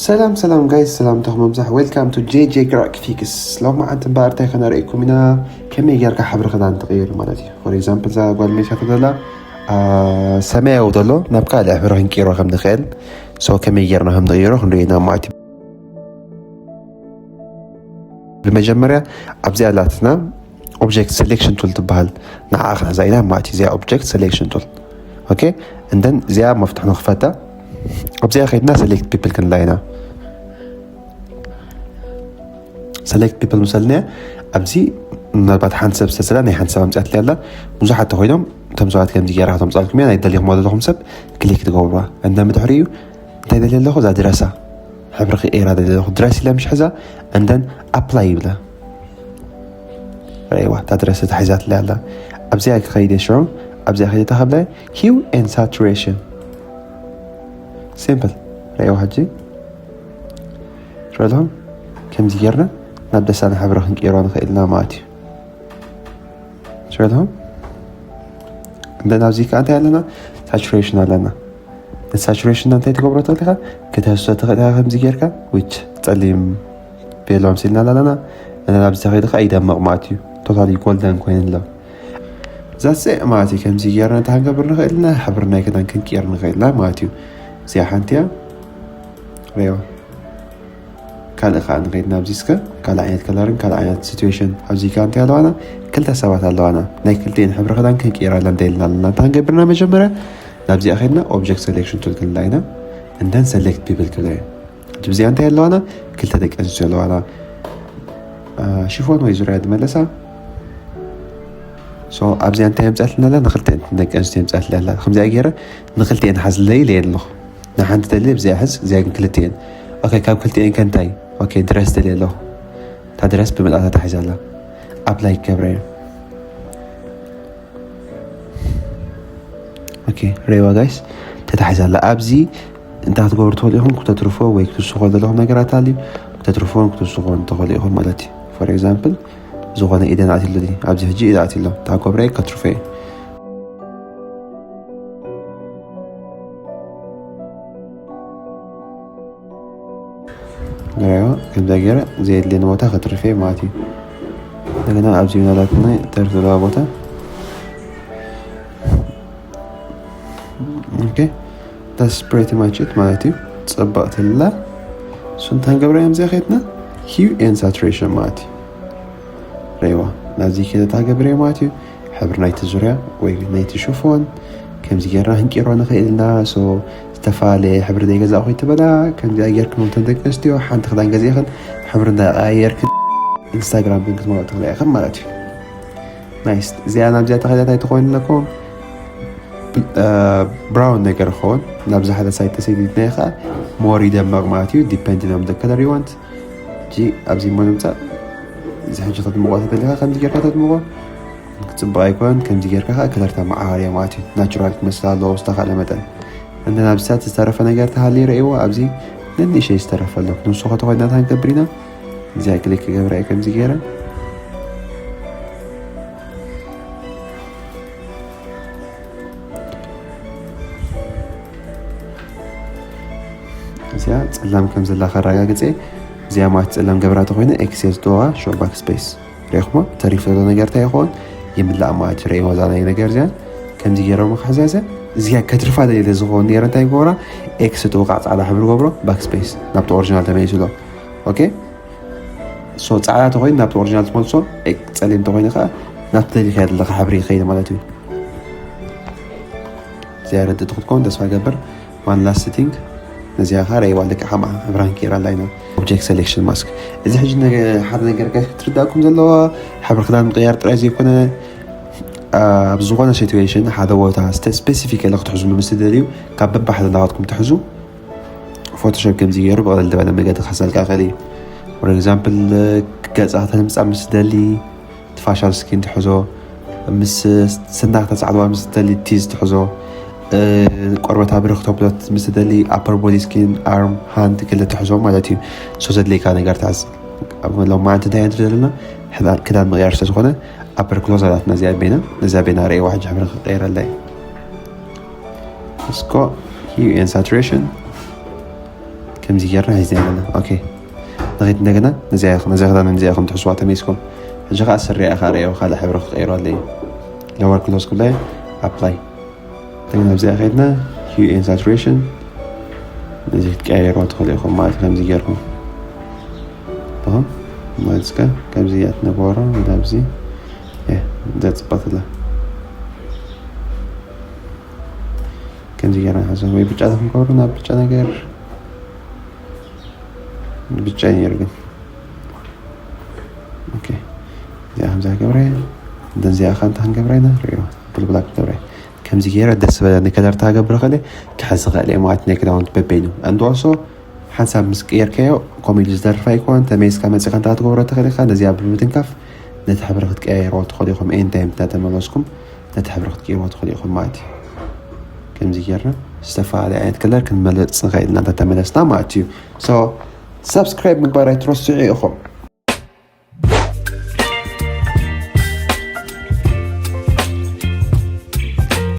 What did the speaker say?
ሰላም ሰላም ጋይስ፣ ሰላምታኹም ኣብዛሕ። Welcome to J J Graphics። ሎማዓንቲ እምበኣር እንታይ ከነርእየኩም ኢና? ከመይ ጌርካ ሕብሪ ክዳን ትቕይር ማለት እዩ። For example፣ እዛ ጓል መይሳ ተደላ ሰማያዊ ዘሎ ናብ ካልእ ሕብሪ ክንቅይሮ ከም ንኽእል፣ so ከመይ ጌርና ከም ንቕይሮ ክንርኢ ኢና ማለት እዩ። ብመጀመርያ ኣብዚኣ ኣላትና object selection tool ትበሃል፣ ንዓ ክንሕዛ ኢና ማለት እዩ። እዚኣ object selection tool። Okay፣ and then እዚኣ መፍትሕ ንኽፈታ ኣብዚኣ ከይድና select people ክንላ ኢና። Select people ምሰልና ኣብዚ ምናልባት ሓንቲ ሰብ ዝተሰላ ናይ ሓንቲ ሰብ ኣምፅኣትለይ ኣላ። ብዙሓት ተኮይኖም እቶም ሰባት ከምዚ ገይራ ከተምፅኣልኩም እያ። ናይ ደሊኹም ዘለኹም ሰብ ክሊክ ትገብሩዋ። እንደ ምድሕሪኡ እንታይ ደልየ ኣለኹ? እዛ ድረሳ ሕብሪ ክቀይራ ደልየ ኣለኹ። ድረስ ኢለ ምሽ ሕዛ and then apply ይብላ። ረይዋ እታ ድረስ ተታሒዛትለይ ኣላ። ኣብዚኣ ክኸይደ ሽዑ ኣብዚኣ ከይደ ተኸብለ hue and saturation simple። ረይዋ ሕጂ ሽዑ ከምዚ ጌርና ናብ ደሳና ሕብሪ ክንቀይሮ ንኽእል ኢና ማለት እዩ። ሽዑ እንደ ናብዚ ከዓ እንታይ ኣለና? Saturation ኣለና። Saturation እንታይ ትገብሮ ተልካ? ክተህሶ ትኽእል ኢኻ ከምዚ ጌርካ which ጸሊም ቤሎም ሲልና ኣለና። እና ናብዚ ተኸይድካ ይደምቕ ማለት እዩ። Totally golden ኮይኑ ኣሎ። ዛሴ ማለት እዩ። ከምዚ ጌርና እንታይ ክንገብር ንኽእል ኢና? ሕብሪ ናይ ክዳን ክንቅይር ንኽእል ኢና ማለት እዩ። እዚኣ ሓንቲ እያ። ሪኦ ካልእ ከዓ ንኸይድ ናብዚ እስከ ካልእ ዓይነት ከለርን ካልእ ዓይነት situation ኣብዚ ከዓ እንታይ ኣለዋና? ክልተ ሰባት ኣለዋና። ናይ ክልቲኤን ሕብሪ ክዳን ክንቅይረለን ደልና ኣለና። እንታይ ክንገብርና? መጀመርያ ናብዚኣ ከይድና object selection tool ክንላ ኢና። And then select people ክብላ እየ። እዚኣ እንታይ ኣለዋና? ክልተ ደቂ ኣንስትዮ ኣለዋና። ሽፎን ወይ ዙርያ ዝመለሳ። So ኣብዚኣ እንታይ የምፅኣትና ኣላ? ንክልተ ደቂ ኣንስትዮ የምፅኣትና ኣላ። ከምዚኣ ገይረ ንክልቲኤን ሓዝለይ ኢለ ኣለኹ። ንሓንቲ ደሊ ብዚኣ ሕዝ፣ እዚኣ ግን ክልቲኤን። ኦኬ፣ ካብ ክልቲኤን ከ እንታይ? ኦኬ፣ ድረስ ደሊ ኣለኹ። እታ ድረስ ብመጣታ ተታሒዛ ኣላ። ኣፕላይ ክገብረ እየ። ኦኬ፣ ረይዋ ጋይስ፣ ተታሒዛ ኣላ። ኣብዚ እንታይ ክትገብሩ ትኽእሉ ኢኹም? ክተትርፎ ወይ ክትስኾ ዘለኹም ነገራት ኣልዩ። ክተትርፎን ክትስኾን ትኽእሉ ኢኹም ማለት እዩ። For example፣ ዝኾነ ኢደን ኣትሉ ኣብዚ ሕጂ ኢደ ኣትሎ። እታ ኮብራይ ከትርፎ እየ። ገራዮ ከምዛ ገይረ ዘየድልየኒ ቦታ ከትርፌ ማለት እዩ። እንደገና ኣብዚ ምናልባት ናይ ተርፍ ዘለዋ ቦታ። ኦኬ፣ that's pretty much it ማለት እዩ። ጽብቕቲ ኣላ። እሱ እንታይ ንገብራ እዮም እዚኣ ከይትና? Hue and saturation ማለት እዩ። ረይዋ ናብዚ ከይደ ታገብረ ማለት እዩ። ሕብሪ ናይቲ ዙርያ ወይ ናይቲ ሽፎን ከምዚ ጌርና ክንቂሮ ንኽእል ኢና። So ዝተፈላለየ ሕብሪ ዘይገዛእ ኮይትበላ ከምዚኣ ጌርክን እቶም ደቂ ኣንስትዮ ሓንቲ ክዳን ገዚእኽን ሕብሪ እንዳቀያየርክን ኢንስታግራም ግን ክትመልኦ ትኽእላ ኢኽን ማለት እዩ። ናይስ፣ እዚኣ ናብዚኣ ተኸዳታይ ትኾይኑ ኣለኩም። ብራውን ነገር ክኸውን ናብዚ ሓደ ሳይት ተሰዲድና ኢኻ ሞር ይደመቕ ማለት እዩ። Depending on the color you want። ሕጂ ኣብዚ እሞ ንምጻእ እዚ ሕጂ ክትምቆ ተደሊኻ ከምዚ ጌርካ ተድምቆ ክጽብቕ ኣይኮነን። ከምዚ ጌርካ ከዓ ከለርታ መዓባርያ ማለት እዩ። ናቹራል ክመስል ኣለዎ ምስ ተኻእለ መጠን። እንደ ናብዚታት ዝተረፈ ነገር ተሃልዩ ረእይዎ ኣብዚ ነንእሸይ ዝተረፈ ኣሎ። ንሱ ከተኾይናታ ክንገብር ኢና። እዚኣ ክሊክ ክገብራ እየ ከምዚ ገይረ። እዚኣ ጸላም ከም ዘላ ከረጋግጸ። እዚኣ ማለት ጸላም ገብራ ተኾይነ ኤክስ እየ ዝጥወቓ። ሾ ባክ ስፔስ ሬኹሞ ተሪፍ ዘሎ ነገር እንታይ ይኸውን? ይምላእ ማለት እዩ። ሬ ወዛ ናይ ነገር እዚኣ ከምዚ ገይሮም ክሕዛ እዚኣ እዚኣ ከትርፋ ደልየ ዝኸውን ነይረ እንታይ ይገብራ? ኤክስ ጥውቓ ጻዕዳ ሕብሪ ገብሮ ባክ ስፔስ ናብቲ ኦሪጂናል ተመሊሱ ኣሎ። ኦኬ፣ ሶ ጻዕዳ ተኾይኑ ናብቲ ኦሪጂናል ትመልሶ። ኤክ- ጸሊም ተኾይኑ ከዓ ናብቲ ደሊኻዮ ዘለኻ ሕብሪ ይኸይድ ማለት እዩ። እዚኣ ርድእቲ ክትከውን ተስፋ ገብር። One last setting፣ ነዚኣ ከዓ ረይዋ ልክዕ ከማኣ ሕብራን ኬራ ኣላ ኢና። Object selection mask። እዚ ሕጂ ነገ- ሓደ ነገር ጋይስ ክትርዳእኩም ዘለዋ ሕብሪ ክዳን ምቅያር ጥራይ ዘይኮነ ኣብ ዝኾነ ሲትዌሽን ሓደ ቦታ ስተ- ስፔሲፊክ ኢለ ክትሕዝሉ ምስ ትደልዩ ካብ በባሕደ ናባትኩም ትሕዙ። ፎቶሾፕ ከምዚ ገይሩ ብቐለል ዝበለ መገዲ ክሕዘልካ ይኽእል እዩ። For example፣ ገጽ ከተምጻ ምስ ትደሊ ፋሻል ስኪን ትሕዞ፣ ምስ ስና ክተጻዕልዋ ምስ ትደሊ ቲዝ ትሕዞ፣ እ፣ ቆርበታ ብርኽ ተብሎት ምስ ትደሊ ኣፐር ቦዲ ስኪን ኣርም ሃንድ ክልተ ትሕዞ ማለት እዩ። ሶ ዘድልየካ ነገር ትሕዝ። ኣብ ሎማዓንቲ እንታይ ንርኢ ዘለና? ሕዳ- ክዳን ምቕያር ስለ ዝኾነ ኣፐር ክሎዝ ኣላትና እዚኣ ቤና ነዚኣ ቤና ረእይዋ ሕጂ ሕብሪ ክቀይረላ እዩ። እስኮ hue and saturation ከምዚ ጌርና ሒዝና ኣለና። ኦኬ፣ ንኸይድ እንደገና ነዚኣ ነዚኣ ክዳን ነዚኣ ከም ትሕስዋ ተመይስኩም። ሕጂ ከዓ ስሪኣ ከዓ ርእዮ ካልእ ሕብሪ ክቀይሮ ኣለዩ። ሎወር ክሎዝ ክብላይ ኣፕላይ። እንደገና ኣብዚኣ ከይድና ሂዩ ኤን ሳቹሬሽን ነዚ ክትቀያየርዋ ትኽእሉ ኢኹም ማለት እዩ። ከምዚ ጌርኩም ኢኹም ማለት እስከ ከምዚ እያ ትነበሮ ናብዚ እያ ዘፅበትላ። ከምዚ ጌርና ሓሰብ ወይ ብጫ ክንገብሮ ናብ ብጫ ነገር ብጫ እዩ ነይሩ ግን ኦኬ። እዚኣ ከምዚኣ ገብረ እንደዚኣ ከ እንታይ ክንገብራ ኢና ሪኦ ብልብላ ክንገብራ ኢና። ከምዚ ገይረ ደስ ዝበለኒ ከለር ታገብረ ከለ ክሕዝ ኽእል እየ ማለት ናይ ክዳውንት በበይኑ ኣንድዋሶ ሓንሳብ ምስ ቀየርካዮ ኮሜዲ ዝደርፍ ኣይኮን ተመይስካ መፂኻ እንታ ትገብሮ ትኽእል ኢኻ። ነዚኣ ብምትንካፍ ነቲ ሕብሪ ክትቀያየርዎ ትኽእሉ ኢኹም። ኤን ታይም እናተመለስኩም ነቲ ሕብሪ ክትቀይርዎ ትኽእሉ ኢኹም ማለት እዩ። ከምዚ ጌርና ዝተፈላለዩ ዓይነት ከለር ክንመለፅ ንኽእል ኢና እንተተመለስና ማለት እዩ። ሶ ሳብስክራይብ ምግባር ኣይትረስዑ ኢኹም።